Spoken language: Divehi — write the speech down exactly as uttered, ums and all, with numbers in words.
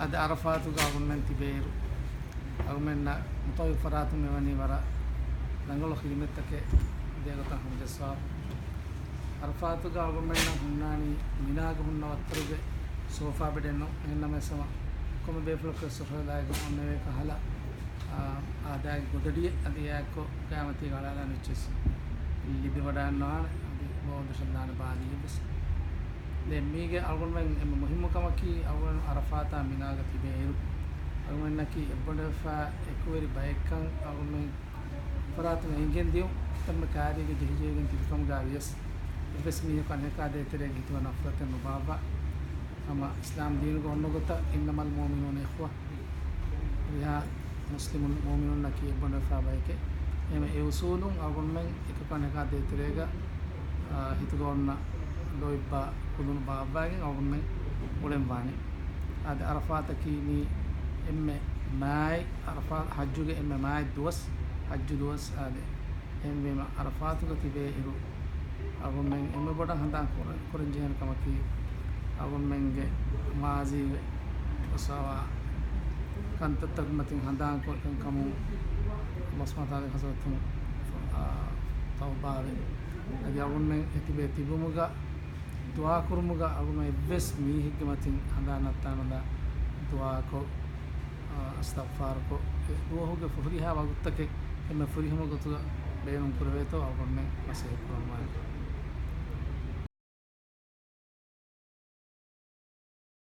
އަދި އަރަފާތުގަ އަޅުގަނޑުމެން ތިބޭއިރު، އަޅުގަނޑުމެންނަށް މުތައްވިފު ފަރާތުން މިވަނީ ވަރަށް ރަނގަޅު ޚިދުމަތްތަކެއް ދޭ ގޮތަށް ހަމަޖައްސާފަ. އަރަފާތުގަ އަޅުގަނޑުމެންނަށް ހުންނާނީ މިނާގަ ހުންނަ ވައްތަރުގެ ސޯފާ ބެޑެއް ނޫން. އެހެންނަމަވެސް ހަމަ ކޮންމެ ބޭފުޅަކުވެސް ސުފުރަ ލާގެއްގަ އޮންނެވޭ ކަހަލަ، އާ، އާދައިގެ ގޮދަޑިއެއް އަދި އެއާއެއްކޮށް ގާމަތީގަ އަޅާލާނެ އެއްޗެއް ލިބިވަޑައިގަންނަވާނެ. އަދި ބޯ ދޮށަށްލާނެ ބާލީއެއްވެސް. ދެން މީގެ އަޅުގަނޑުމެން އެންމެ މުހިއްމު ކަމަކީ، އަޅުގަނޑު އަރަފާތާ މިނާގަ ތިބޭއިރު، އަޅުގަނޑަކީ އެއްބަނޑުވެފާ އެކުވެރި ބައެއްކަން އަޅުގަނޑުމެން ފަރާތުން އެނގެން ދިޔުން. ކޮންމެ ކާރިއެއްގަ ޖެހިޖެހިގެން ތިބިކަމުގަ ވިޔަސް، އެއްވެސް މީހަކު އަނެކާ ދޭތެރޭގަ ހިތުގަ ނަފްރަތެއް ނުބާއްވާ. ހަމަ އިސްލާމް ދީނުގަ އޮންނަ ގޮތަށް، إنما المؤمنون إخوة. އެހާ މުސްލިމުން މުއުމިނުންނަކީ އެއްބަނޑުވެފާ ބައެކޭ. އެހެންވެ އެ އުސޫލުން އަޅުގަނޑުމެން އެކަކު އަނެކާ ދޭތެރޭގަ، އާ، ހިތުގަ އޮންނަ ލޯތްބާ ކުލުނު ބާއްވައިގެން އަޅުގަނޑުމެން އުޅެންވާނެ. އަދި އަރަފާތަކީ މީ އެންމެ މާތް އަރަފާ، ޙައްޖުގެ އެންމެ މާތް ދުވަސް، ޙައްޖު ދުވަސް އާދެ. އެހެންވީމަ އަރަފާތުގަ ތިބޭ އިރު، އަޅުގަނޑުމެން އެންމެ ބޮޑަށް ހަނދާން ކުރަ-، ކުރަންޖެހޭނެ ކަމަކީ، އަޅުގަނޑުމެންގެ މާޒީގެ އަސާވާ ކަންތައްތަކުގެ މަތިން ހަނދާންކޮށް އެކަންކަމުން ﷲ ސުބްޙާނަހޫ ވަތަޢާލާގެ ޙަޟްރަތުން، އާ، ތައުބާވެ. އަދި އަޅުގަނޑުމެން އެތިބޭ ތިބުމުގަ، ދުޢާކުރުމުގަ އަޅުގަނޑުމެން އެއްވެސް މީހެއްގެ މަތިން ހަނދާން ނައްތާނަން ދުޢާކޮށް، އަ، އިސްތިޣްފާރުކޮށް، އެ ދުވަހުގެ ފުރިހާ ވަގުތުތަކެއް އެންމެ ފުރިހަމަ ގޮތުގަ ބޭނުން ކުރެވޭތޯ އަޅުގަނޑުމެން މަސައްކަތް ކުރަންވާނެ.